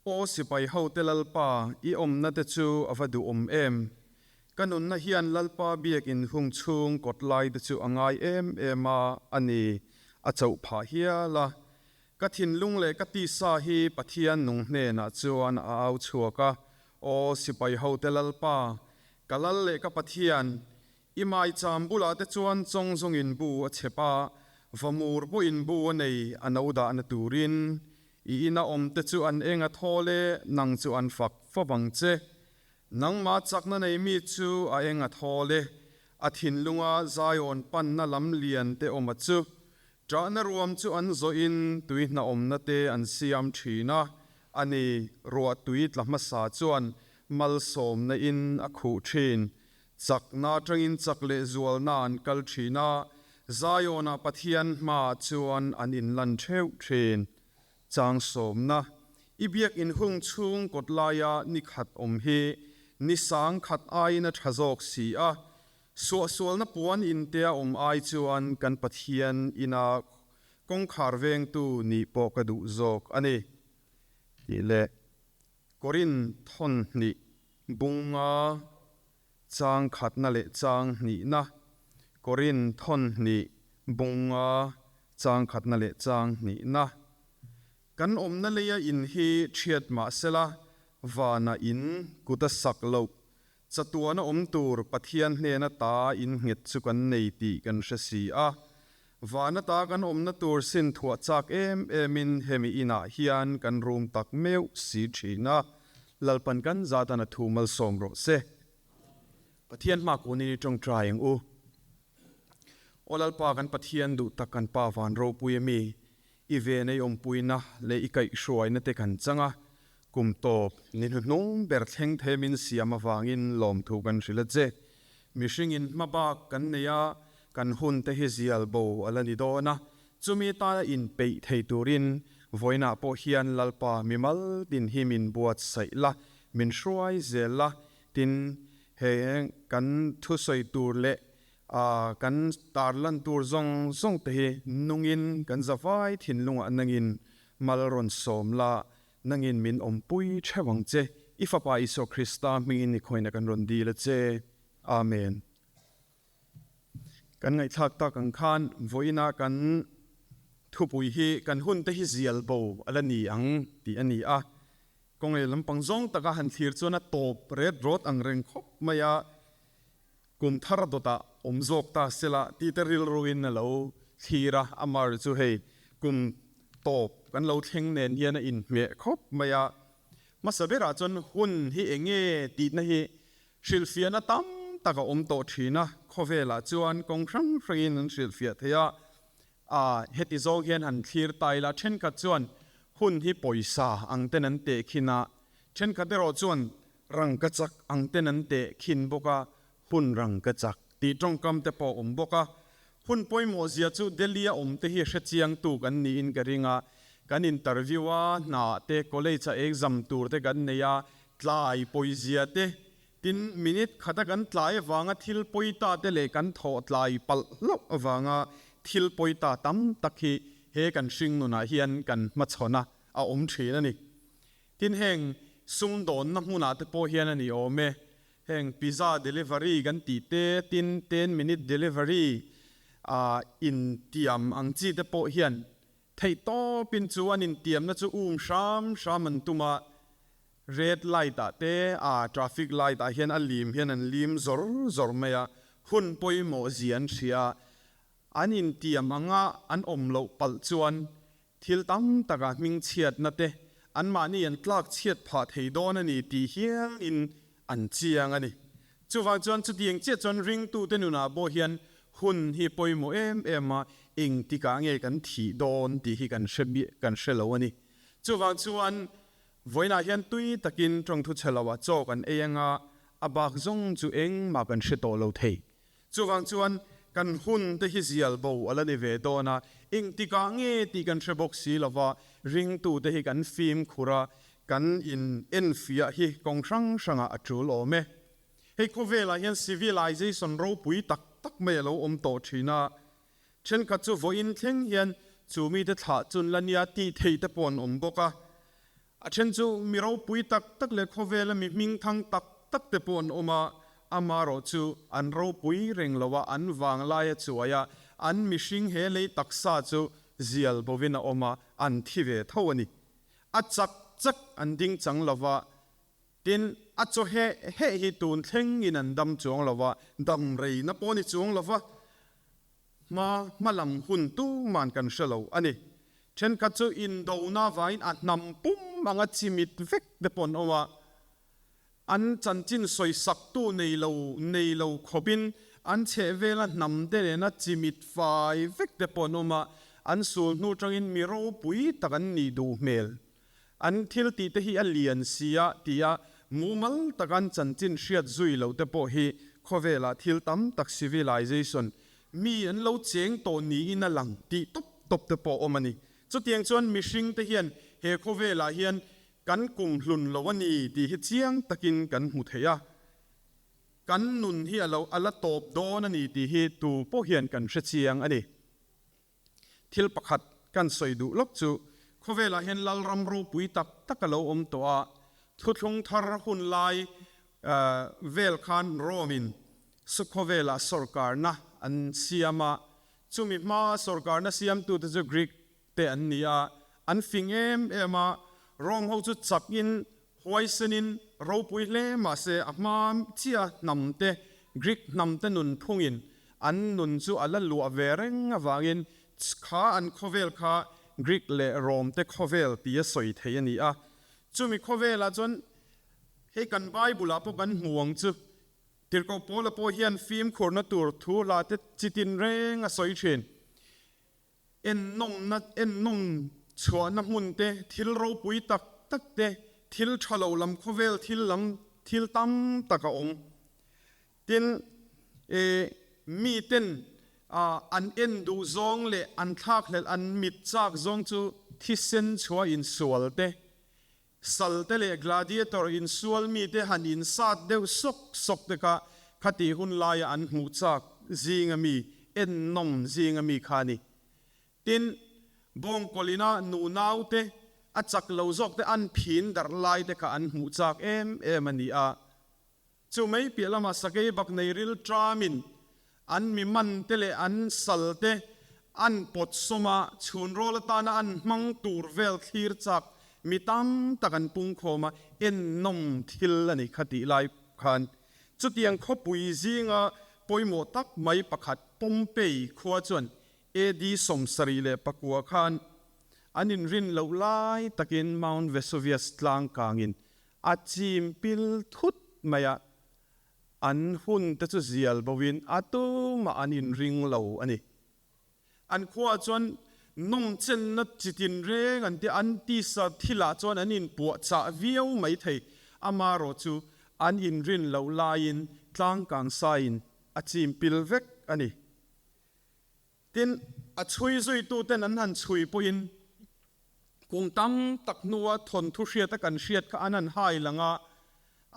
Aw sipai hote Lalpa, i awmna te chu a va duhawm em! Ka nunna hian Lalpa biakin hung chhung kawt lai te chu a ngai em em a, a ni, a chauh phah hial a. Ka thinlung leh ka tisa hi Pathian nung hnenah chuan a au chhuak a, Aw sipai hote Lalpa, ka Lal leh ka Pathian, I maicham bulah te chuan chawng zawngin bu a chhep a, vamur pawhin bu a nei a no dahna turin. I ina awm te chu an eng a thawl e, nang chu an fak fo vang che. Nangmah chakna nei mi chu a eng a thawl e, a thinlunga Zion panna lam lian te awm a chu. Ṭahna ruam chu an zawhin tui hnaawmna te an siam ṭhin a, a ni, ruah tui tla hmasa chuan malsawmna in a khuh ṭhin. Chakna aṭangin chak leh zualna an kal ṭhin a, Zion-ah Pathian hmaah chuan an inlan ṭheuh ṭhin. Chang sawmna, I biak inhung chhung kawt laia ni khat awm hi ni sang khat aiin a ṭha zawk si a, suahsualna puan intea awm ai chuan kan Pathian ina kawngkhar vengtu nih pawh ka duh zawk a ni, tih leh Korin thawn hnih bunga chang khatna leh chang hnihna, Korin thawn hnih bunga chang khatna leh chang hnihna. Kan awmna leia in hi thiat mah sela, vana in kut a sak loh, chatuana awm tur Pathian hnena ta in nghet chu kan nei tih kan hre si a. Vana ta kan awmna tur sin thuah chak em emin hemi inah hian kan rum tak meuh si thin a, Lalpan kan zatan a thu malsawm rawh se. Pathian hma kunin i tawngtai ang u. Aw Lalpa kan Pathian duh tak kan Pa van ropui ami, i ven ei awmpuina leh i kaihhruaina te kan chang a, kum tawp ni hnuhnung ber thleng thei min siam avangin lawmthu kan hrilh a che. Mihringin hma bak kan nei a, kan hun te hi zial bo a la ni dawn a, chumi tana inpeih thei turin vawiinah pawh hian Lalpa mimal tin hi min buatsaih la, min hruai zel la, tin he kan thusawi tur leh Kan tarlan tur zawng zawng te hi nungin kan zavai thinlungah nangin mal rawn sawm la, nangin min awmpui theuh ang che. I Fapa Isua Krista hmingin i khawina kan rawn dil a che. Amen. Kan ngaihthlak tak ang khan vawiinah kan thupui hi kan hun te hi zial bo a la ni ang tih a ni a. Kawng leh lampang zawng taka han thlir chuan a tawp ret rawt ang reng khawp mai a. Kum thar dawtah awm zawk ta sela tih te rilruin a lo thlir a, amar chu hei kum tawp kan lo thleng nen hian a inhmeh khawp mai a. Hmasa berah chuan hun hi eng nge tihna hi hrilhfiahna tam tak a awm tawh thin a, khawvelah chuan kawng hrang hrangin an hrilhfiah thei a, a heti zawng hian han thlir ta ila thenkhat chuan hun hi pawisa ang ten an tehkhin a, thenkhat erawh chuan Rangkachak ang ten an teh khin bawk a, hun rangkachak tih tawngkam te pawh a awm bawk a. Hun pawimawh zia chu Delhi a awm te hi hre chiang tu kan niin ka ring a. Kan interview a, hna te, college a exam tur te kan nei a, tlai pawizia te, tin minute khata kan tlai avanga thil pawi ta te leh kan thawh tlai palh hlauh avanga thil pawi ta tam tak hi he kan hring nunah hian kan hmachhawn a, a awm thin a ni. Tin heng sumdawnna hmunah te pawh hian a ni awm e. Heng pizza delivery kan tih te, tin 10 minute delivery ah intiam ang chi te pawh hian theih tawpin chu an intiamna chu um hram hram an tum a, red light ah te ah traffic light ah hian a lim hian an lim zawr zawr mai a, hun pawimawh zia an hria a, an intiam anga an awm loh palh chuan Thil tam takah hmingchhiatna te anmahni an tlak chhiat phah thei dawn a ni tih hialin an chiang a ni. Chuvang chuan chutiang chiah chuan ringtute nunah pawh hian hun hi pawimawh em em a, engtikah nge kan thih dawn tih hi kan hre kan hre lo a ni. Chuvang chuan vawiinah hian tui takin tawngthu chhe loah chaw kan ei anga a bak zawng chu engmah kan hre tawh lo thei. Chuvang chuan kan hun te hi zial bo a la ni ve dawn a, engtikah nge tih kan hre bawk si lova, ringtute hi kan fimkhur a, kan in enfiah hi kawng hrang hrangah a tul awm e. Hei khawvelah hian civilization ropui tak tak mai a lo awm tawh thin a, thenkhat chu vawiin thleng hian chu mite thlah chun la nia tih theih te pawh an awm bawk a. A then chu mi ropui tak tak leh khawvela mi hmingthang tak tak te pawh an awm a, amarawh chu an ropui reng lo a, an vanglai a chuai a, an mihring he lei taksa chu zial bovin a awm a, an thi ve tho a ni. A chak chak an ding chang lo va, tin, a chaw heh heh hi tun thlengin an dam chuang lo va, dam reina pawh ni chuang lo va, hma hma lam hun tuman kan hre lo a ni. Thenkhat chu indona avangin a hnam pum anga chimit vek te pawh an awm a, an chanchin sawisaktu nei lo nei lo khawpin an chhehvela hnam te nena chimit fai vek te pawh an awm a, an sul hnu tangin mi ropui tak an nih duh hmel. An thil tih te hi a lian si a tia mumal taka an chanchin hriat zui loh te pawh hi khawvelah thil tam tak civilization mi an lo cheng tawh niin a lang tih tawp tawp te pawh a awm a ni. Chutiang chuan mihring te hian he khawvelah hian kan kum hlun lo a ni tih hi chiang takin kan hmu thei a. Kan nun hi a lo a la tawp dawn a ni tih hi tu pawh hian kan hre chiang a ni. Thil pakhat kan sawi duh lawk chu khawvelah hian Lalram ropui tak tak a lo awm tawh a, thuthlung thar hun lai vel khan Rome-in khawvelah sawrkarna an siam a, chumi hmaa sawrkarna siamtute chu Greek te an ni a, an fing em em a, Rome ho chu chakin huaisenin ropui hle mahse a hma chiah hnam te Greek hnam te nun phungin an nun chu a la luah ve reng avangin kha an khawvel kha Greek leh Rome te khawvel tia sawi theih a ni a. Chumi khawvelah chuan hei kan Bible ah pawh kan hmu ang chu Tirhkoh Paula pawh hian fimkhurna tur thu hla te chitin reng a sawi thin. Ennawmna, ennawm chhuahna hmun te, thil ropui tak tak te, thil tha lo lam khawvel thil lam thil tam tak a awm. Tin, e, miten an en duh zawng leh an thlakhlelh an mit chak zawng chu thisen chhuah insual te, Sal te leh gladiator insual mite han insat deuh sawk sawk te kha khatih hun laia an hmuh chak zinga mi, ennawm zinga mi kha a ni. Tin, bawngkawlina nunau te, a chak lo zawk te an phin darh lai te kha an hmuh chak em em a ni a. Chu mai piah lamah sakei bak nei ril ṭamin an mi man te leh an sal te an pawt sawm a, chhun rawl atana an hmang tur vel thlir chak mi tam tak an pungkhawm a, ennawm thil a ni kha tih lai khan chutiang khawpui zinga pawimawh tak mai pakhat Pompeii khua chuan AD 74 khan an inrin loh lai takin Mount Vesuvius tlang kangin A chim pil thut mai a, an hun te chu zial bo in a tumah an inring lo a ni. An khuaah chuan nawmchenna chi tinreng an ti a, an tisa thilah chuan an inpuahchah viau mai thei. Amarawh chu an inrin loh laiin tlangkang saiin a chim pil vek a ni. Tin, a chhui zuituten an han chhui pawhin kum tam tak hnua thawnthu hriata kan hriat kha an han hai lang a,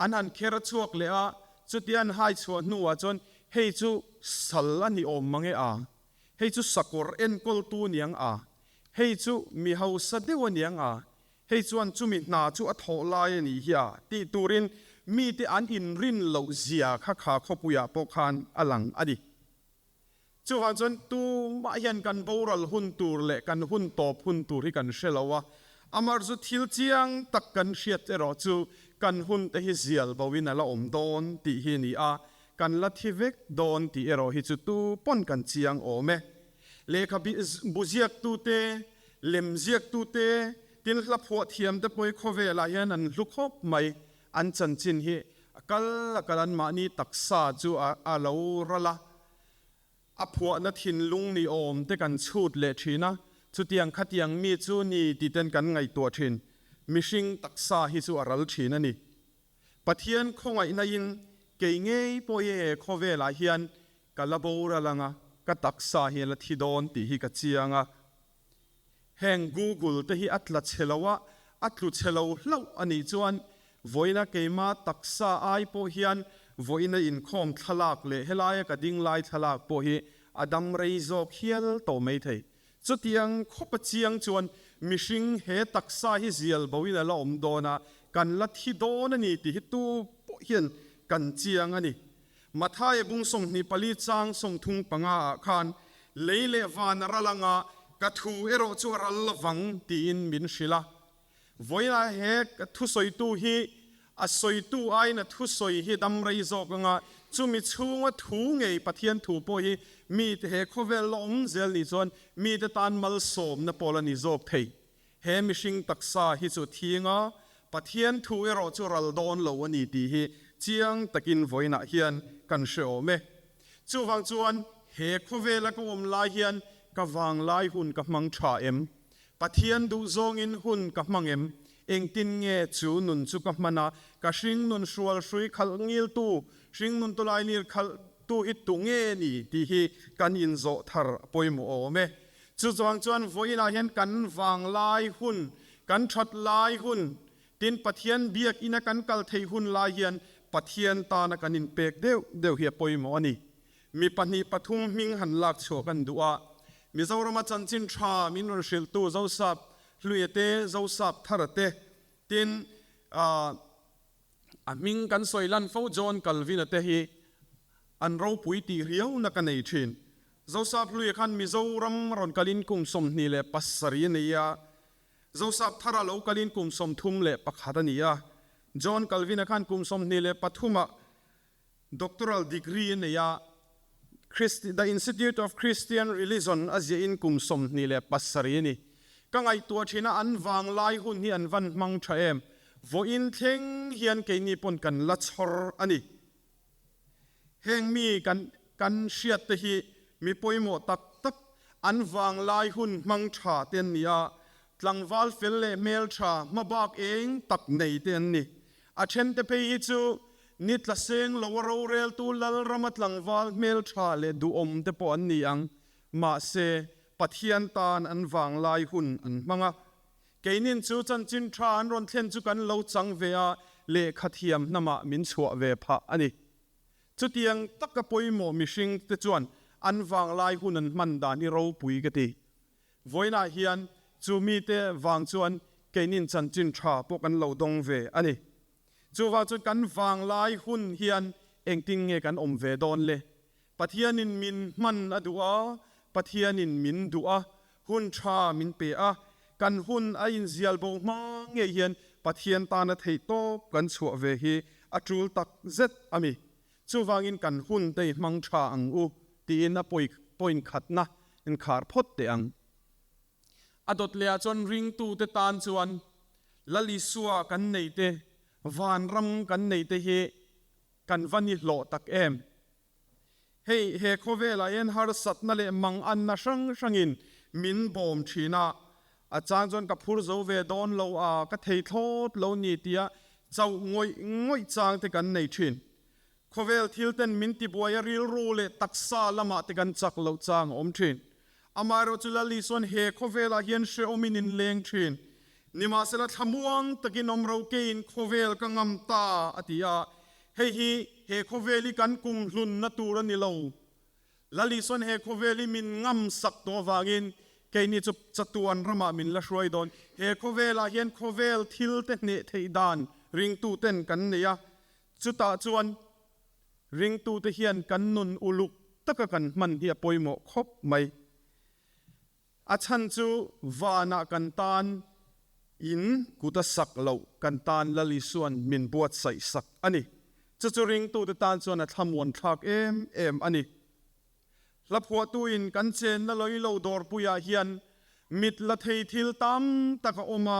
an han kher chhuak leh a, chutia an hai chhuah hnuah chuan hei chu sal a ni awm mang e a, hei chu sakawr enkawltu niang a, hei chu mi hausa deuh a niang a, hei chuan chumi hna chu a thawh lai a nih hi a tih turin mite an inrin loh zia kha kha khawpuiah pawh khan a lang a ni. Chuvang chuan tumah hian kan boral hun tur leh kan hun tawp hun tur hi kan hre lo a, amar chu thil chiang tak kan hriat erawh chu kan hun te hi zial bo in a la awm dawn tih hi a ni a, kan la thi vek dawn tih erawh hi chu tu pawn kan chiang awm e. Lehkha bu ziaktu te, lem ziaktu te, tin hla phuah thiam te pawh hi khawvelah hian an hlu khawp mai, an chanchin hi a kal a kal an mahni taksa chu a lo ral a. A phuahna thinlung ni awm te kan chhut leh thin a, chutiang khatiang mi chu ni tih ten kan ngaihtuah thin. Mihring taksa hi chu a ral thin a ni. Pathian khawngaihna in kei ngei pawh hi he khawvelah hian ka la boral ang a, ka taksa hi a la thi dawn tih hi ka chiang a. Heng Google te hi a tla chhe lo a, a tlu chhe lo hlauh a nih chuan vawiina keima taksa ai pawh hian vawiina inkhawm thlalak leh helaia ka ding lai thlalak pawh hi a dam rei zawk hial tawh mai thei. Chutiang khawpa chiang chuan mihring he taksa hi zial bo in a la awm dawn a, kan la thi dawn a ni tih hi tu pawh hian kan chiang a ni. Mathaia bung 24 chang 35 ah khan lei leh van a ral anga ka thu erawh chu a ral lovang tiin min hrilh a. Vawiinah he thusawitu hi a sawitu aiin a thusawi hi dam rei zawk anga chumi chhunga thu ngei Pathian thu pawh hi mite he khawvel la awm zel nih chuan mite tan malsawmna pawl a ni zawk thei. He mihring taksa hi chu thinga Pathian thu erawh chu ral dawn lo a ni tih hi chiang takin vawiinah hian kan hre awm e. Chuvang chuan he khawvela ka awm lai hian ka vanglai hun ka hmang tha em? Pathian duhzawngin hun ka hmang em? Engtin nge chu nun chu ka hman a, ka hringnun hrual hrui khalh ngiltu, hringnun tulainir khalhtu hi tu nge ni tih hi kan inzawh thar a pawimawh awm e. Chu chuang chuan vawiinah hian kan vanglai hun, kan that lai hun, tin Pathian biakina kan kal theih hun lai hian Pathian tana kan inpek deuh deuh hi a pawimawh a ni. Mi pahnih pathum hming han lak chhuah kan duh a, Mizorama chanchin tha min rawn hrilhtu Zosap Hluia te, Zosap Thara te, tin a hming kan sawi lan fo John Calvin-a te hi an ropui tih riauna ka nei thin. Zosap Hluia khan Mizoram rawn kalin kum 27 a nei a, Zosap Thara lo kalin kum 31 a ni a, John Calvin-a khan kum 23 ah Doctoral degree a nei a, Christi The Institute of Christian Religion a ziah in kum 27 a ni. Ka ngaihtuah thin a, an vanglai hun hi an van hmang tha em? Vawiin thleng hian keini pawn kan la chhawr a ni. Heng mi kan kan hriat te hi mi pawimawh tak tak, an vanglai hun hmang tha te an ni a, tlangval fel leh hmeltha hmabak eng tak nei te an ni. A thente phei hi chu ni tla seng lo a roreltu Lalrama tlangval hmeltha leh duhawm te pawh an ni ang. Mahse, Pathian tan an vanglai hun an hmang a. Keinin chu chanchin tha an rawn thlen chu kan lo chang ve a, lehkha thiam hnamah min chhuah ve phah a ni. Chutiang taka pawimawh mihring te chuan an vanglai hun an hman dan hi ropui ka ti. Vawiinah hian chu mite vang chuan keinin chanchin tha pawh kan lo dawng ve a ni. Chuvang chuan kan vanglai hun hian engtin nge kan awm ve dawn le? Pathianin min hman a duh a, Pathianin min duh a, hun tha min pe a, kan hun a inzial bo hma ngei hian Pathian tana theih tawp kan chhuah ve hi a tul tak zet a mi. Chuvangin kan hun te i hmang tha ang u tiin a point khatna inkhar phawt teh ang. A dawt leh ah chuan ringtute tan chuan Lal Isua kan nei te, vanram kan nei te hi kan va ni hlawh tak em. Hei he khawvelah hian harsatna leh manganna hrang hrangin min bawm thin a, a chang chuan ka phur zo ve dawn lo a, ka thei thlawt lo ni tia chauh ngawih ngawih chang te kan nei thin. Khawvel thil ten min tibuai a rilru leh taksa lamah te kan chak loh chang a awm thin. Amaherawhchu Lal Isuan he khawvelah hian hrehawmin in leng thin. Nimahsela thlamuang takin awm ro keiin khawvel ka ngam ta a ti a, hei hi he khawvel hi kan kumhlunna tur a ni lo. Lal Isuan he khawvel hi min ngam sak tawh avangin keini chu chatuan ramah min la hruai dawn. He khawvelah hian khawvel thil te hneh theih dan ringtuten kan nei a, Chutah chuan ringtute hian kan nun uluk taka kan hman hi a pawimawh khawp mai. A chhan chu vanah kan tan in kut a sak loh kan tan Lal Isuan min buatsaih sak a ni. Chu chu ringtute tan chuan a thlamuan thlak em em a ni. Hla phuahtuin kan chenna lawilo dawrpuiah hian mit la thei thil tam tak a awm a,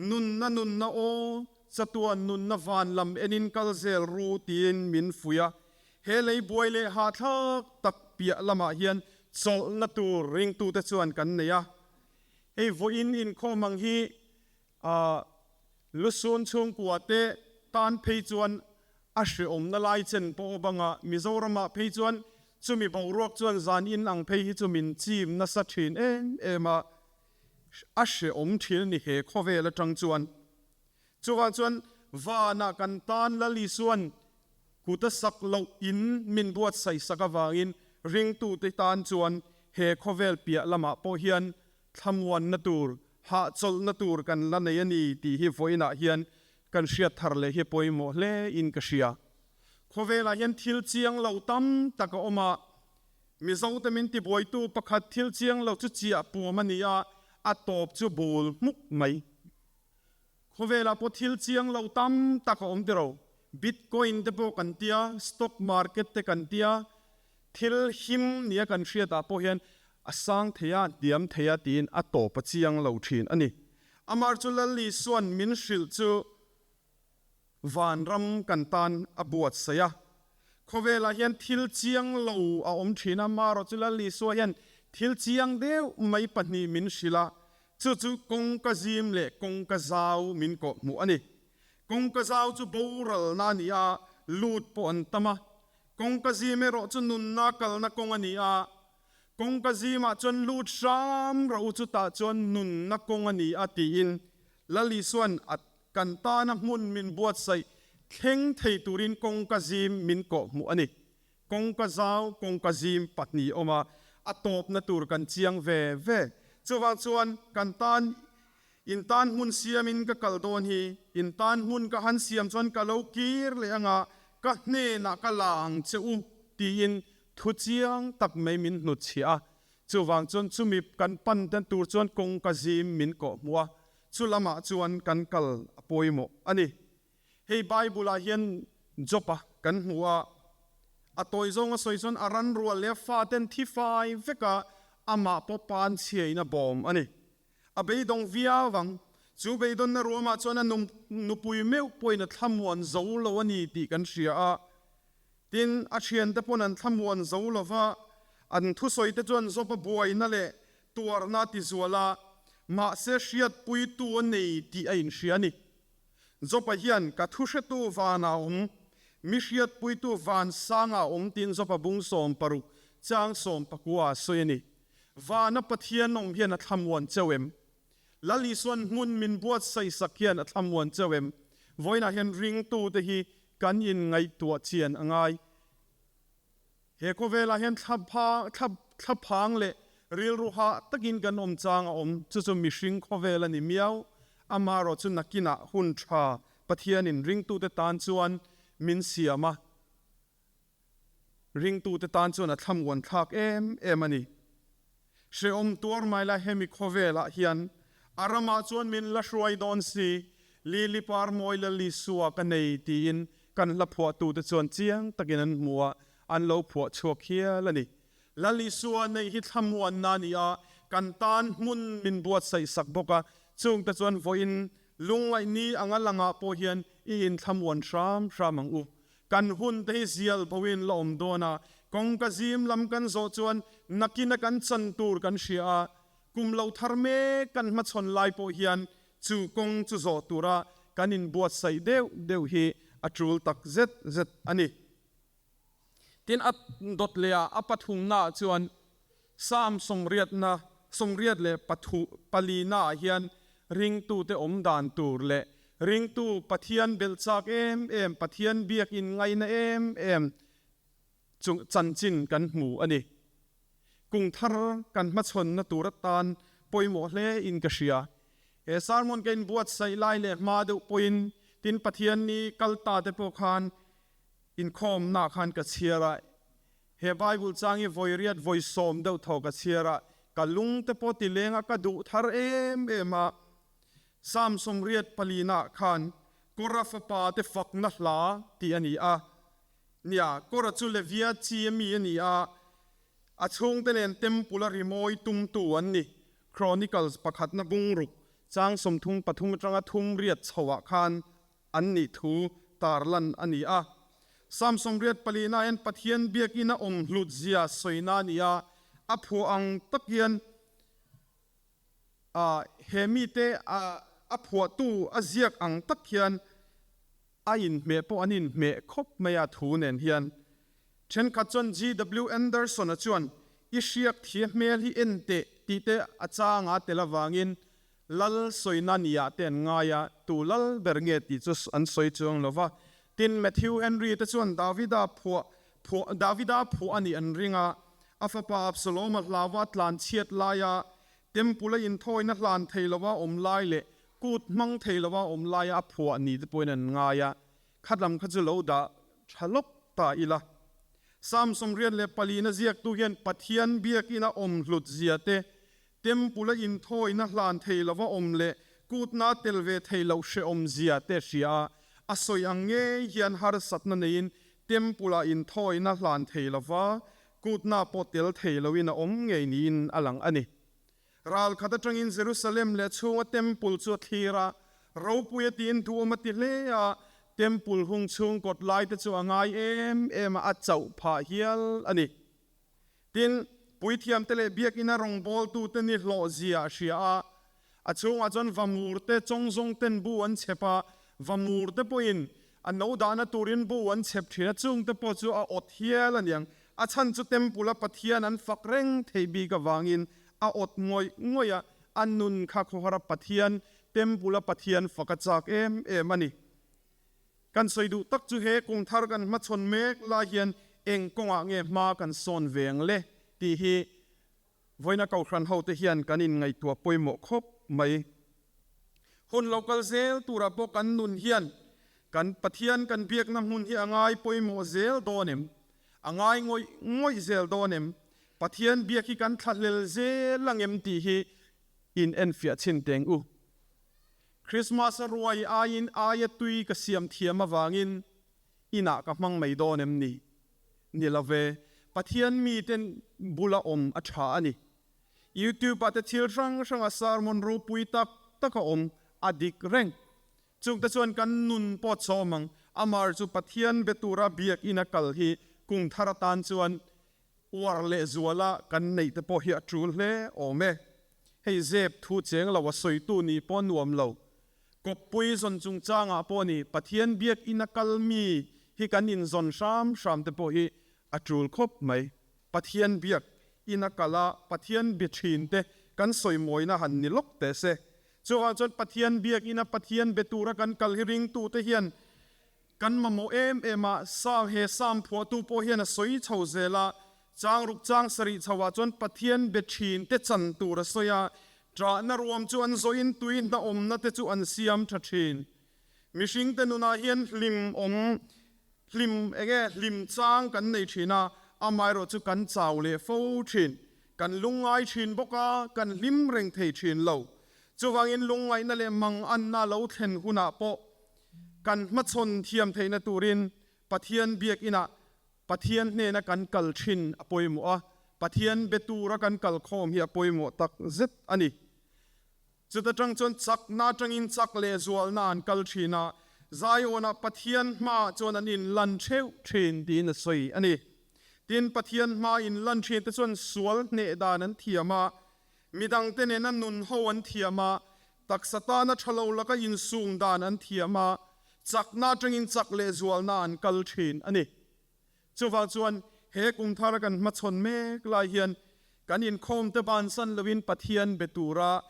nunna nunna aw, chatuan nunna van lam enin kal zel ru tiin min fuih a. He lei buai leh hahthlak tak piah lamah hian chawlhna tur ringtute chuan kan nei a. Hei vawiin inkhawm ang hi A lusun chhungkua te tan phei chuan a hreawmna lai chen pawh banga Mizoramah phei chuan chumi boruak chuan zan in ang phei hi chu min chim nasa thin em em a, a hreawm thin a ni he khawvel atang chuan. Chuvang chuan vanah kan tan Lal Isuan kut a sak loh in min buatsaih sak avangin ringtute tan chuan he khawvel piah lamah pawh hian thlamuanna tur. Hahchawlhna tur kan la nei a ni tih hi vawiinah hian kan hriat thar leh hi pawimawh hle in ka hria. Khawvelah hian thil chiang lo tam tak a awm a, Mizote min tibuaitu pakhat thil chiang lo chu chiah puam a ni a, a tawp chu bul hmuk mai. Khawvelah pawh thil chiang lo tam tak a awm tiro. Bitcoin te pawh kan tia, stock market te kan tia, thil him nia kan hriatah pawh hian a sang thei a, hniam thei a tiin a tawp a chiang lo thin a ni. Amar chu Lal Isua'n min hrilh chu vanram kan tan a buatsaih a. Khawvelah hian thil chiang lo a awm thin a, amarawh chu Lal Isua hian thil chiang deuh mai pahnih min hrilh a, Chu chu kawngka zim leh kawngka zau min kawh hmuh a ni. Kawngka zau chu boralna a ni a, lut pawh an tam a. Kawngka zim erawh chu nunna kalna kawng a ni a. Kawngka zimah chuan lut hram rawh u chutah chuan nunna kawng a ni a tiin Lal Isua'n a kan tana hmun min buatsaih thleng thei turin kawngka zim min kawh hmuh a ni. Kawngka zau, kawngka zim pahnih awm a, a tawpna tur kan chiang ve ve. Chuvang chuan kan tan in tan hmun siamin ka kal dawn hi, in tan hmun ka han siam chuan ka lo kir leh anga ka hnenah ka la ang che u tiin thu chiang tak mai min hnutchhiah a. Chuvang chuan chumi kan pan ten tur chuan kawngka zim min kawh hmuh a, chu lamah chuan kan kal a pawimawh a ni. Hei Bible-ah hian Job-a kan hmu a, a tawi zawnga sawi chuan a ran rual leh a faten thi fai veka amah pawh pan chhiain a bawm a ni. A beidawng viau ang. Chu beidawnna ruamah chuan a nupui meuh pawhin a thlamuan zo lo a ni tih kan hria a. Tin, a thiante pawn an thlamuan zo lo va, an thusawite chuan Job-a buaina leh tuarna a tizual a, mahse hriatpuitu a nei tih a inhria a ni. Jopa hian ka thuhretu vanah a awm, mi hriatpuitu van sangah a awm tiin Jopa bung 16 chang 19 a sawi a ni. Vana Pathian awm hian a thlamuan cheu em? Lal Isuan hmun min buatsaih sak hian a thlamuan cheu em? Vawiinah hian ringtute hi kan inngaihtuah chian a ngai. He khawvelah hian thlaphang leh rilru hah takin kan awm chang a awm, chu chu mihring khawvel a ni miau. Amaherawh chu nakinah hun tha Pathianin ringtute tan chuan min siam a, ringtute tan chuan a thlamuan thlak em em a ni. Hrehawm tuar mai la hemi khawvelah hian a ramah chuan min la hruai dawn si, Lili par mawi la Lisua ka nei tiin kan hla phuahtute chuan chiang takin an hmu a, an lo phuah chhuak hial a ni. La Lisua neih hi thlamuanna a ni a, kan tan hmun min buatsaih sak bawk a, chungte chuan vawiin lungngaihni anga langah pawh hian i inthlamuan hram hram ang u. Kan hun te hi zial bo in la awm dawn a, kawngka zim lam kan zawh chuan nakina kan chan tur kan hria a, kum lo thar mek kan hmachhawn lai pawh hian chu kawng chu zawh tura kan inbuatsaih deuh deuh hi a tul tak zet zet a ni. Tin, a dawt leh a, a pathumnaah chuan Psalm sawmriatna, 83 palinaah hian ringtute awm dan tur leh ringtu Pathian belh chak em em, Pathian biakin ngaina em em chung chanchin kan hmu a ni. Kum thar kan hmachhawnna tur atan pawimawh hle in ka hria. He sermon ka inbuatsaih lai leh hma deuh pawhin tin Pathian ni kal ta te pawh khan inkhawmnaah khan ka chhiar a, He Bible chang hi vawi riat vawi sawm deuh thaw ka chhiar a, ka lung te pawh ti leng a, ka duh thar em em a. Psalm 84 ah khan Kora fapa te fakna hla tih a ni a. Nia, Kora chu Levia chi a mi a ni a, a chhungte nen Temple a rimawi tumtu an ni. Chronicles pakhatna bungruk chang 33 atanga thum riat chhoah khan an nih thu tarlan a ni a. Psalm 84 hian Pathian biakina awm hlut zia sawina a ni a, a phuah ang tak hian he mite a phuahtu a ziak ang tak hian a inhmeh pawh an inhmeh khawp mai a thu nen hian. Thenkhat chuan GW Anderson-a chuan i hriak thia hmel hi en teh tih te a changa tel avangin Lal sawina niah te an ngai a, tu lal ber nge tih chu an sawi chuang lo va. Tin, Matthew Henry te chuan Davida phuah phuah Davida phuah a nih an ring a, a fapa Absalom-a hlauva tlan chhiat laia Temple-a inthawina hlan thei lova awm lai leh kut hmang thei lova awm laia a phuah ni te pawhin an ngai a, khatlam kha chu lo dah tha lawk ta ila. Psalm 94 na ziaktu hian Pathian biakina awm hlut zia te, Temple-a inthawina hlan thei lova awm leh kutna tel ve thei loh hrehawm zia te hria a, a sawi ang ngei hian harsatna neiin Temple-ah inthawina hlan thei lova kutna pawh tel thei loin a awm ngei niin a lang a ni. Ral khat atangin Jerusalem leh a chhunga Temple chu a thlir a, ropui a tiin duhawm a ti hle a, Temple hung chhung kawt lai te chu a ngai em em a, a chauh phah hial a ni. Tin, puithiamte leh biakina rawngbawltute ni hlawhzia a hria a, a chhungah chuan vamurte chawngzawngten bu an chhep a, vamurte pawhin a no dahna turin bu an chhep thin a, chungte pawh chu a awt hial a niang. A chhan chu Temple-a Pathian an fak reng thei bik avangin a awt ngawih ngawih a, a nun kha khawhara Pathian, Temple-a Pathian fak a chak em em a ni. Kan sawi duh tak chu he kum thar kan hmachhawn mek lai hian eng kawngah nge hma kan sawn ve ang le tih hi vawiina Kohhran hote hian kan inngaihtuah pawimawh khawp mai. Hun lo kal zel turah pawh kan nun hian kan Pathian kan biakna hmun hi a ngai pawimawh zel dawn em? A ngai ngawih ngawih zel dawn em? Pathian biak hi kan thlahlel zel ang em tih hi in enfiah chhin teng u. Christmas a ruai aiin aia tui ka siam thiam avangin inah ka hmang mai dawn em ni? Ni lo ve, Pathian mite bula awm a tha a ni. YouTube ah te thil hrang hranga sermon ropui tak tak a awm, a dik reng. Chungte chuan kan nun pawh chawm ang, amar chu Pathian be tura biakinn a kal hi kum thar atan chuan uar leh zuala kan neih te pawh hi a tul hle awm e. Hei zep thu cheng lo a sawitu nih pawh nuam lo. Kawppui zawn chungchangah pawh ni Pathian biakinn a kal mi hi kan inzawn hram hram te pawh hi a tul khawp mai. Pathian biak in a kal a Pathian be thin te kan sawimawina han ni lawk teh se. Chuvang chuan Pathian biak in a Pathian be tura kan kal hi ringtute hian Kan mamawh em em a, Psalm he Psalm phuahtu pawh hian a sawi chho zel a, chang ruk chang sarih chho ah chuan Pathian be thin te chan tur a sawi a, ṭahna ruam chu an zawhin tui hnawmna te chu an siam ṭha thin. Mihring te nunah hian hlim awm, hlim enge hlim chang kan nei thin a, amaherawh chu kan chau leh fo thin. Kan lungngai thin bawk a, kan hlim reng thei thin lo. Chuvangin lungngaihna leh manganna lo thlen hunah pawh Kan hmachhawn thiam theihna turin Pathian biakinah Pathian hnena kan kal thin a pawimawh a, Pathian be tura kan kal khawm hi a pawimawh tak zet a ni. Chuta tang chuan chakna atangin chak leh zualna an kal thin a, Zaiawnah Pathian hmaah chuan an inlan theuh thin tiin a sawi a ni. Tin, Pathian hmaa inlan thin te chuan sual hneh dan an thiam a, Midangte nena nun ho an thiam a, taksa tana tha lo laka insum dan an thiam a, chakna atangin chak leh zualna an kal thin a ni. Chuvang chuan he kum thara kan hmachhawn mek lai hian kan inkhawmte bansan loin Pathian be tura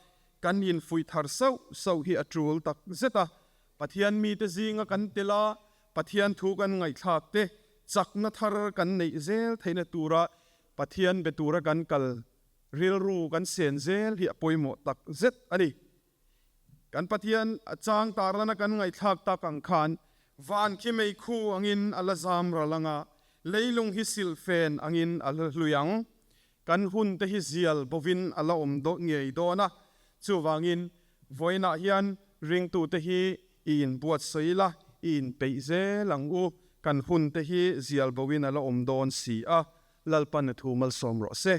kan infuih thar sauh sauh hi a tul tak zet a. Pathian mite zinga kan tel a, Pathian thu kan ngaihthlak te chakna thar kan neih zel theihna tura Pathian be tura kan kal Rilru kan sen zel hi a pawimawh tak zet a ni. Kan Pathian a chang tarlana kan ngaihthlak tak ang khan van khi meikhu angin a la zam ral ang a, leilung hi silhfen angin a la hlui ang. Kan hun te hi zial bovin a la awm ngei dawn a, chuvangin vawiinah hian ringtute hi i inbuatsawi la, i inpeih zel ang u, kan hun te hi zial bovin a la awm dawn si a, Lalpan a thu malsawm rawh se.